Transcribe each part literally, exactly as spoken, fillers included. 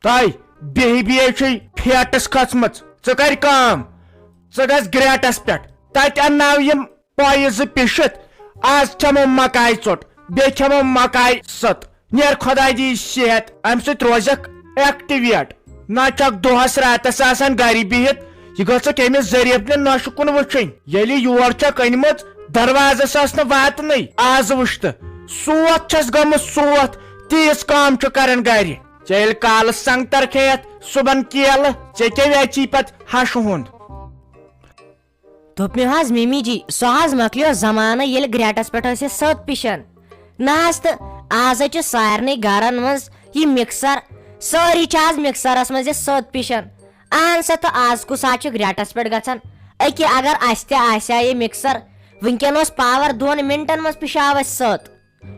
تۄہہِ بیٚہہِ بیٚیہِ چھُے فیٹس کھٔژمٕژ۔ ژٕ کر کٲم، ژٕ گژھ گریٹس پٮ۪ٹھ، تتہِ انناو یِم پایہِ زٕ پِشِتھ۔ آز کھٮ۪مو مکاے ژوٚٹ، بیٚیہِ کھٮ۪مو مکاے سٔت۔ نیر خۄداے دی صحت، امہِ سۭتۍ روزکھ ایکٹیویٹ۔ نہ چھکھ دۄہس راتس آسان گرِ بِہِتھ، یہِ گٔژھکھ أمِس ظریف نہِ نۄشہِ کُن وٕچھِنۍ۔ ییٚلہِ یور چھکھ أنمٕژ، دروازس ٲس نہٕ واتنٕے۔ آز وٕچھ تہٕ سوتھ چھس گٔمٕژ سوتھ، تیٖژ کٲم چھُ کران گرِ۔ ژےٚ ییٚلہِ کالہٕ سنگتر کھیٚیتھ صُبحن کیلہٕ، ژےٚ کیٛاہ ویژی پتہٕ ہشہِ ہُنٛد؟ دوٚپ مےٚ حظ، مِمی جی، سُہ حظ مۄکلیو زمانہٕ، ییٚلہِ گریٹس پٮ۪ٹھ ٲسۍ أسۍ سٔت پِشان۔ نہ حظ، تہٕ آز حظ چھِ سارنٕے گرن منٛز یہِ مِکسر۔ سٲری چھِ آز مِکسرس منٛز یہِ سٔت پِشان۔ اہن سا، تہٕ آز کُس حظ چھُ گریٹس پٮ۪ٹھ گژھان؟ أکہِ اگر اسہِ تہِ آسہِ ہا یہِ مِکسر، وٕنکیٚن اوس پاور دۄن منٹن منٛز پِشاو اسہِ سٔت۔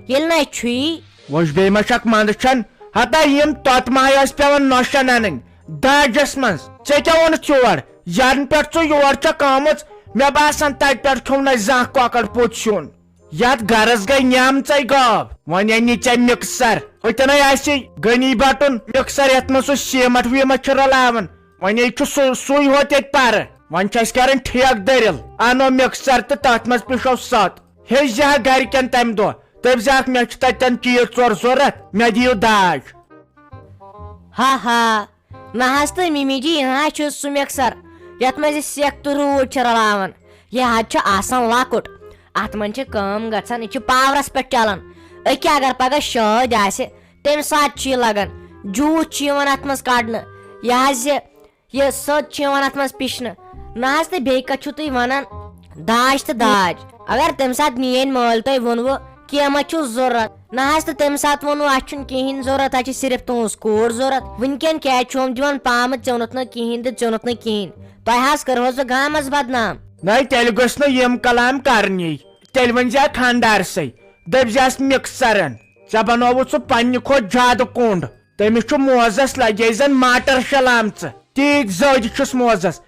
ییٚلہِ نہٕ اَتہِ چھُیی۔ وۄنۍ چھُ بیٚیہِ ما چھکھ منٛدٕ چھن؟ ہتا یِم تۄتہٕ ماہہِ ٲسۍ پٮ۪وان نۄشن انٕنۍ داجس منٛز۔ ژےٚ کیٛاہ ووٚنُتھ یور؟ ینہٕ پٮ۪ٹھ ژٕ یور چھکھ آمٕژ، مےٚ باسان تتہِ پٮ۪ٹھ کھیوٚو نہٕ اَسہِ زانٛہہ کۄکر پوٚت سیُن۔ یتھ گرس گٔے نیمژے غٲب۔ وۄنۍ اَنہِ ژےٚ مِکسر۔ ہوٚتٮ۪نے آسہِ غنی بٹُن مِکسر، یتھ منٛز سُہ سیمٹ ویمٹ چھُ رلاوان۔ وۄنۍ چھُ سُہ، سُے ہوت ییٚتہِ پرٕ۔ وۄنۍ چھِ اَسہِ کرٕنۍ ٹھیکہٕ دٔرِل۔ انو مِکسر تہٕ تتھ منٛز پِشو ست۔ ہے زِ ہا گرِکٮ۪ن تمہِ دۄہ، دٔپۍ زِ ہکھ، مےٚ چھُ تتٮ۪ن چیٖز ژور ضروٗرت، مےٚ دِیِو داج۔ ہا ہا، نہ حظ تہٕ مِمی جی، یہِ نہ حظ چھُ سُہ مِکسر یتھ منٛز یہِ سٮ۪کھ تہٕ روٗد چھِ رلاوان۔ یہِ حظ چھُ آسان لۄکُٹ۔ اتھ منٛز چھِ کٲم گژھان، یہِ چھُ پاورس پٮ۪ٹھ چلان۔ أکیاہ اگر پگاہ شٲدۍ آسہِ، تمہِ ساتہٕ چھُ یہِ لگان۔ جوٗس چھُ یِوان اتھ منٛز کڑنہٕ۔ یہِ حظ یہِ یہِ سٔت چھِ یِوان اتھ منٛز پِشنہٕ۔ نہ حظ، تہٕ بیٚیہِ کتھ چھِو تُہۍ ونان؟ داج تہٕ داج۔ اگر تمہِ ساتہٕ میٲنۍ مٲلۍ تۄہہِ ووٚنوٕ، کینٛہہ ما چھُو ضروٗرت؟ نہ حظ، تہٕ تمہِ ساتہٕ ووٚنوٕ، اسہِ چھُنہٕ کِہینۍ ضروٗرت، اسہِ چھِ صرف تُہنٛز کوٗر ضروٗرت۔ وٕنکیٚن کیٛازِ چھِو یِم دِوان پامہٕ، ژےٚ اوٚنُتھ نہٕ کِہینۍ تہٕ ژےٚ اوٚنُتھ نہٕ کِہینۍ؟ تۄہہِ حظ کٔرہوس بہٕ گامس بدنام۔ نہ، تیٚلہِ گوٚژھ نہٕ یِم کلام کرنی۔ تیٚلہِ ؤنۍ زِ اتھ خانٛدارسٕے، دٔپۍ زِہَس مِکسرن، ژےٚ بنووُتھ سُہ پننہِ کھۄتہٕ زیادٕ کوٚنٛڈ۔ تٔمِس چھُ موزس لگے زن ماٹر شلاوان ژٕ۔ تیٖتۍ زٔدۍ چھِس موزس۔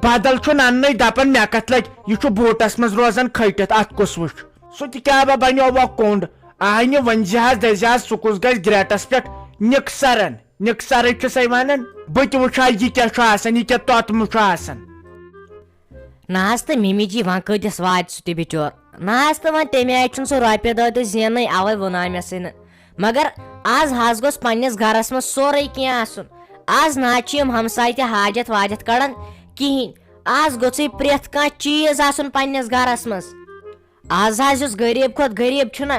بدل چھُ نننٕے، دپان مےٚ کتھ لگہِ، یہِ چھُ بوٗٹس منٛز روزان کھٔٹِتھ، اتھ کُس وٕچھ؟ سُہ تہِ کیٛاہ با بنیو وۄنۍ کوٚنٛڈ؟ آہنہِ ؤنۍ زِ حظ، دٔزِ حظ، سُہ کُس گژھِ گریٹس پٮ۪ٹھ نِکسرن؟ نِکسرٕے چھُسے ونان۔ بہٕ تہِ وٕچھٕ ہا، یہِ کیٛاہ چھُ آسان، یہِ کیٛاہ توتمہٕ چھُ آسان۔ نہ حظ تہٕ مِمی جی، وۄنۍ کۭتِس واتہِ سُہ تہِ بِچور؟ نہ حظ تہٕ وۄنۍ تَمہِ آیہِ چھُنہٕ سُہ رۄپیہِ دَہ تہِ زیننٕے، اَوَے ووٚناے مےٚ سٕے نہٕ۔ مگر آز حظ گوٚژھ پنٛنِس گَرَس منٛز سورُے کینٛہہ آسُن۔ آز نہ حظ چھِ یِم ہمساے تہِ حاجت واجت کَڑان کِہیٖنۍ۔ آز گوٚژھُے پرٛٮ۪تھ کانٛہہ چیٖز آسُن پنٛنِس گَرَس منٛز۔ آز حظ یُس غریٖب کھۄتہٕ غریٖب چھُنہ،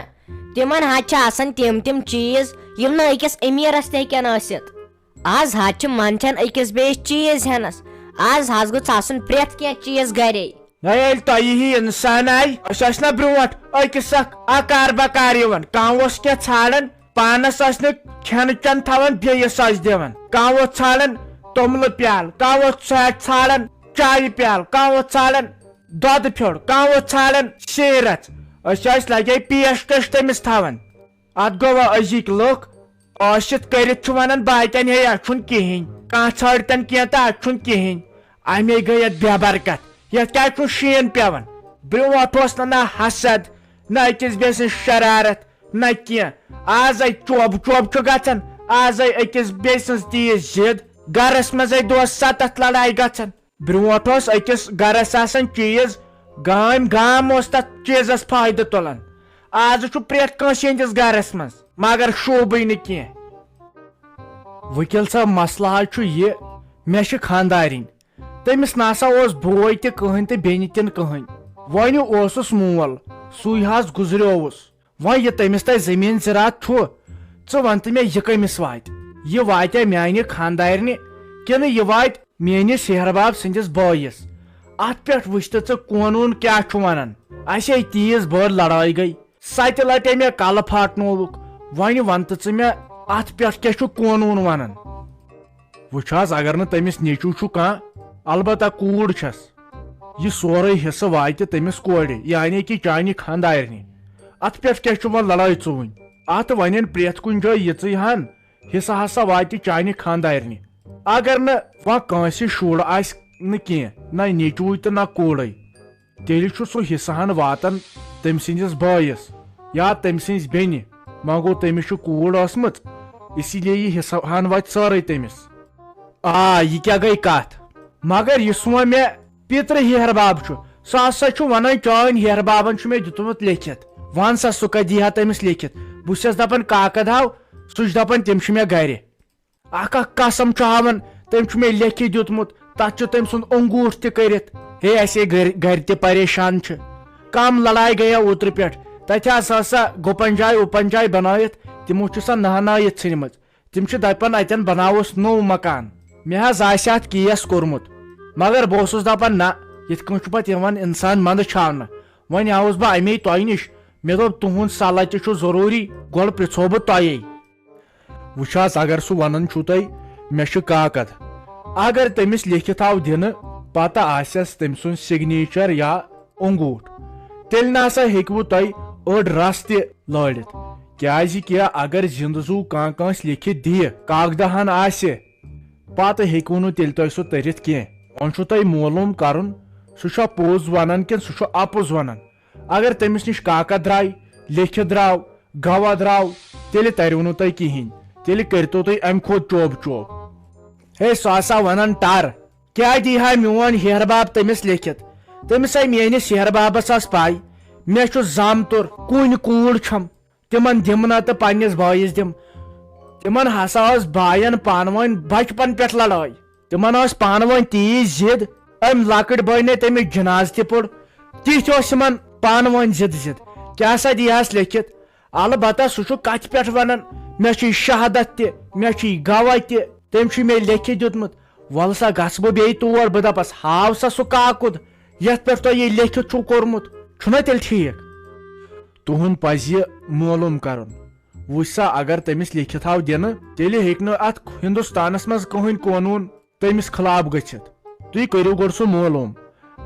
تِمَن حظ چھِ آسان تِم تِم چیٖز، یِم نہٕ أکِس أمیٖرَس تہِ ہیٚکن ٲسِتھ۔ آز حظ چھِ منٛدچھان أکِس بیٚیِس چیٖز ہٮ۪نَس۔ آز حظ گوٚژھ آسُن پرٛٮ۪تھ کینٛہہ چیٖز گَرے۔ نہ، ییٚلہِ تۄہہِ ہی اِنسان آے، أسۍ ٲسۍ نہ برٛونٛٹھ أکِس اکھ اکار بکار یِوان، کانٛہہ اوس کینٛہہ ژھانٛڈان، پانس ٲسۍ نہٕ کھٮ۪ن چٮ۪ن تھاوان، بیٚیِس ٲسۍ دِوان۔ کانٛہہ اوس ژھانٛڈان توٚملہٕ پیالہٕ، کانٛہہ اوس ژھا-، ژھانٛڈان چایہِ پیالہٕ، کانٛہہ اوس ژھانٛڈان دۄدٕ پھیوٚر، کانٛہہ اوس ژھانٛڈان سیٖرَژ۔ أسۍ ٲسۍ لگے پیش کش تٔمِس تھاوان۔ اتھ گوٚو وۄنۍ أزِکۍ لُکھ ٲسِتھ کٔرِتھ چھُ ونان باقین، ہے، اتھ چھُنہٕ کِہینۍ، کانٛہہ ژھٲرتن کینٛہہ تہٕ اتھ چھُنہٕ کِہینۍ۔ امے گٔے اتھ بے برکت۔ یتھ کیازِ چھُنہٕ شیٖن پٮ۪وان؟ برونٛٹھ اوس نہٕ نہ حسد، نہ أکِس بیٚیہِ سٕنٛز شرارت، نہ کینٛہہ۔ آز ہے چوب چوب چھُ گژھان، آز ہے أکِس بیٚیہِ سٕنٛز تیٖژ ضد، گرس منٛز ہے دۄہس ستتھ لڑایہِ گژھان۔ برونٛٹھ اوس أکِس گرس آسان چیٖز، گامۍ گام اوس تتھ چیٖزس فٲیدٕ تُلان۔ آز چھُ پرٛٮ۪تھ کٲنٛسہِ ہٕنٛدِس گرس منٛز، مگر شوٗبٕے نہٕ کینٛہہ۔ ؤکیٖل صٲب، مسلہٕ حظ چھُ یہِ، مےٚ چھِ خانٛدارِنۍ۔ تٔمِس نہ سا اوس بوے تہِ کٕہٕنۍ تہٕ بیٚنہِ تہِ نہٕ کٕہٕنۍ۔ وۄنۍ اوسُس مول، سُے حظ گُزریووُس۔ وۄنۍ یہِ تٔمِس تۄہہِ زٔمیٖن زِراعت چھُ، ژٕ وَن تہٕ مےٚ، یہِ کٔمِس واتہِ؟ یہِ واتیٛا میٛانہِ خانٛدارنہِ کِنہٕ یہِ واتہِ میٛٲنِس ہیہرباب سٕنٛدِس بٲیِس؟ اَتھ پٮ۪ٹھ وٕچھ تہٕ ژٕ قونوٗن کیٛاہ چھُ وَنان۔ اَسے تیٖژ بٔڑ لڑٲے گٔے، سۄ تہِ لَٹے مےٚ کَلہٕ پھاٹنووُکھ۔ وۄنۍ وَن تہٕ ژٕ مےٚ، اَتھ پٮ۪ٹھ کیٛاہ چھُ قونوٗن وَنان؟ وٕچھ حظ، اگر نہٕ تٔمِس نیٚچوٗ چھُ کانٛہہ، البتہ کوٗر چھَس، یہِ سورُے حصہٕ واتہِ تٔمِس کورِ، یعنی کہِ چانہِ خانٛدارنہِ۔ اَتھ پٮ۪ٹھ کیٛاہ چھُ وۄنۍ لڑٲے ژُوٕنۍ؟ اَتھ وَنن پرٛٮ۪تھ کُنہِ جایہِ یِژٕے ہن، حصہٕ ہسا واتہِ چانہِ خانٛدارنہِ۔ اگر نہٕ وۄنۍ کٲنٛسہِ شُر آسہِ نہٕ کینٛہہ، نہ نیٚچوٗے تہٕ نہ کوٗرٕے، تیٚلہِ چھُ سُہ حصہٕ ہن واتان تٔمۍ سٕنٛدِس بٲیِس یا تٔمۍ سٕنٛزِ بیٚنہِ۔ وۄنۍ گوٚو، تٔمِس چھِ کوٗر ٲسمٕژ، اسی لیے یہِ حصہٕ ہن واتہِ سٲرٕے تٔمِس۔ آ، یہِ کیٛاہ گٔے کتھ؟ مگر یُس وۄنۍ مےٚ پیترٕ ہیہر باب چھُ، سُہ ہسا چھُ ونان، چٲنۍ ہیہر بابن چھُ مےٚ دیُتمُت لیکھِتھ۔ ون سا، سُہ کتہِ دی ہا تٔمِس لیکھِتھ؟ بہٕ چھُسس دپان، کاکد ہاو، سُہ چھُ دپان، تِم چھِ مےٚ گرِ۔ اکھ اکھ قسم چھُ ہاوان، تٔمۍ چھُ مےٚ لیکھِتھ دیُتمُت، تتھ چھُ تٔمۍ سُنٛد انگوٗٹھ تہِ کٔرِتھ۔ ہے، اسے گرِ، گرِ تہِ پریشان چھِ۔ کم لڑایہِ گٔیہ اوترٕ پٮ۪ٹھ، تتہِ ہسا سا گُپن جاے اُپن جاے بنٲیِتھ، تِمو چھُ سا نہنٲیِتھ ژھٕنمٕژ۔ تِم چھِ دپان، اتٮ۪ن بناووس نوٚو مکان۔ مےٚ حظ آسہِ اتھ کیس کوٚرمُت، مگر بہٕ اوسُس دپان، نہ، یِتھ کٔنۍ چھُ پتہٕ یِوان انسان منٛدٕ چھاونہٕ۔ وۄنۍ آوُس بہٕ امے تۄہہِ نِش، مےٚ دوٚپ، تُہُنٛد صلاح تہِ چھُ ضروٗری، گۄڈٕ پرژھو بہٕ تۄہے۔ وٕچھ حظ، اگر سُہ ونان چھُو تۄہہِ، مےٚ چھُ کاکد، اگر تٔمِس لیکھِتھ آو دِنہٕ، پتہٕ آسٮ۪س تٔمۍ سُنٛد سگنیچر یا انگوٗٹھ، تیٚلہِ نہ سا ہیٚکِوٕ تۄہہِ أڑ رس تہِ لٲرِتھ۔ کیازِ کہِ اگر زِندٕ زُو کانٛہہ کٲنٛسہِ لیکھِتھ دِیہِ، کاکدہ ہن آسہِ، پتہٕ ہیٚکِوٕ نہٕ تیٚلہِ تۄہہِ سُہ تٔرِتھ کینٛہہ۔ وۄنۍ چھُو تۄہہِ معلوٗم کرُن، سُہ چھا پوٚز ونان کِنہٕ سُہ چھُ اپُز ونان۔ اگر تٔمِس نِش کاکد درٛاے، لیکھِتھ درٛاو، گواہ درٛاو، تیٚلہِ تَریو نہٕ تۄہہِ کِہیٖنۍ۔ تیٚلہِ کٔرۍتو تُہۍ اَمہِ کھۄتہٕ چوب چوب۔ ہے، سُہ ہسا وَنان ٹَر۔ کیٛاہ دی ہا میون ہیہر باب تٔمِس لیکھِتھ؟ تٔمِس ہے میٲنِس ہیہر بابس ٲس پَے، مےٚ چھُ زامتُر، کُنۍ کوٗر چھَم، تِمن دِمہٕ نہ تہٕ پننِس بٲیِس دِمہٕ۔ تِمن ہسا ٲس باین پانہٕ ؤنۍ بچپن پٮ۪ٹھ لڑٲے۔ تِمن ٲس پانہٕ ؤنۍ تیٖژ ضد، أمۍ لۄکٕٹۍ بٲے نے تٔمِس جنازٕ تہِ پوٚر۔ تِتھۍ ٲسۍ یِمن پانہٕ ؤنۍ ضد ضد۔ کیٛاہ سا دیہس لیکھِتھ؟ البتہ سُہ چھُ کتھِ پٮ۪ٹھ ونان، مےٚ چھُ یہِ شہادت تہِ، مےٚ چھُ یہِ گواہ تہِ، تٔمۍ چھُ مےٚ لیکھِتھ دیُتمُت۔ ولہٕ سا گژھٕ بہٕ بیٚیہِ تور، بہٕ دپس، ہاو سا سُہ کاکُد یتھ پٮ۪ٹھ تۄہہِ یہِ لیکھِتھ چھُو کوٚرمُت، چھُنہ تیٚلہِ ٹھیٖک؟ تُہُنٛد پزِ یہِ معلوم کرُن۔ وٕچھ سا، اگر تٔمِس لیکھِتھ آو دِنہٕ، تیٚلہِ ہیٚکہِ نہٕ اتھ ہندوستانس منٛز کٕہٕنۍ قونوٗن تٔمِس خلاف گٔژھِتھ۔ تُہۍ کٔرِو گۄڈٕ سُہ معلوم۔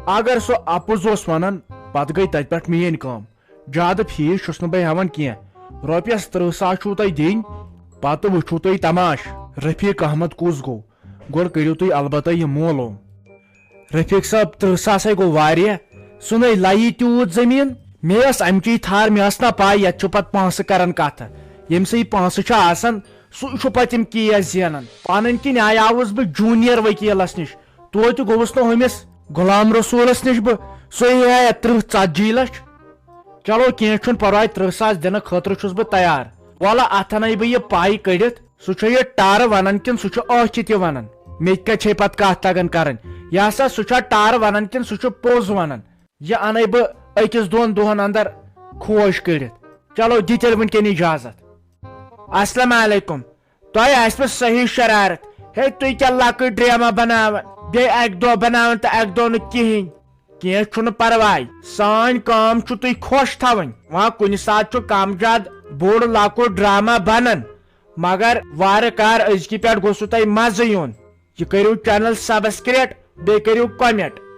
اگر سُہ اپُز اوس ونان، پتہٕ گٔے تتہِ پٮ۪ٹھ میٲنۍ کٲم۔ زیادٕ فیٖس چھُس نہٕ بہٕ ہٮ۪وان کینٛہہ۔ رۄپیس ترٕٛہ ساس چھُو تۄہہِ دِنۍ، پتہٕ وٕچھِو تُہۍ تماش، رفیق احمد کُس گوٚو۔ گۄڈٕ کٔرِو تُہۍ البتہ یہِ معلوم۔ رفیق صٲب، ترٕٛہ ساس ہے گوٚو واریاہ، سُہ نے لَیہِ تیوٗت زٔمیٖن۔ مےٚ ٲس اَمچی تھار، مےٚ ٲس نہ پَے یَتھ چھُ پَتہٕ پونٛسہٕ کَران کَتھٕ۔ ییٚمِس یہِ پونٛسہٕ چھُ آسان، سُے چھُ پَتہٕ یِم کیس زینان۔ پَنٕنۍ کِنۍ آیاوُس بہٕ جوٗنیر ؤکیٖلَس نِش، توتہِ گوٚوُس نہٕ ہُمِس غلام رسوٗلَس نِش بہٕ، سُہ ہے ہایا ترٕٛہ ژَتجی لَچھ۔ چلو کینٛہہ چھُنہٕ پرواے، ترٕٛہ ساس دِنہٕ خٲطرٕ چھُس بہٕ تیار۔ وَلہٕ اَتھ اَنَے بہٕ یہِ پَے کٔڑِتھ، سُہ چھُ یہِ ٹارٕ وَنان کِنہٕ سُہ چھُ ٲکھِتھ یہِ وَنان؟ مےٚ تہِ کَتہِ چھے پَتہٕ کَتھ تَگان کَرٕنۍ؟ یہِ ہسا سُہ چھا ٹارٕ وَنان کِنہٕ سُہ چھُ پوٚز وَنان؟ یہِ اَنَے بہٕ أکِس دۄن دۄہَن اَندَر کھوج کٔڑِتھ۔ چلو دِ تیٚلہِ وٕنکٮ۪ن اِجازت۔ السلام علیکم۔ تۄہہِ آسِوٕ صحیح شرارت۔ ہے، تُہۍ کیٛاہ لۄکٕٹۍ ڈرامہ بناوان؟ بیٚیہِ اکہِ دۄہ بناوان تہٕ اکہِ دۄہ نہٕ کِہیٖنۍ۔ کینٛہہ چھُنہٕ پرواے، سٲنۍ کٲم چھُ تُہۍ خۄش تھاوٕنۍ۔ وۄنۍ کُنہِ ساتہٕ چھُ کم زیادٕ بوٚڑ لۄکُٹ ڈرامہ بنان، مگر وارٕ کار أزکہِ پٮ۪ٹھ گوٚژھوٕ تۄہہِ مزٕ یُن۔ یہِ کٔرِو channel subscribe، بیٚیہِ کٔرِو comment۔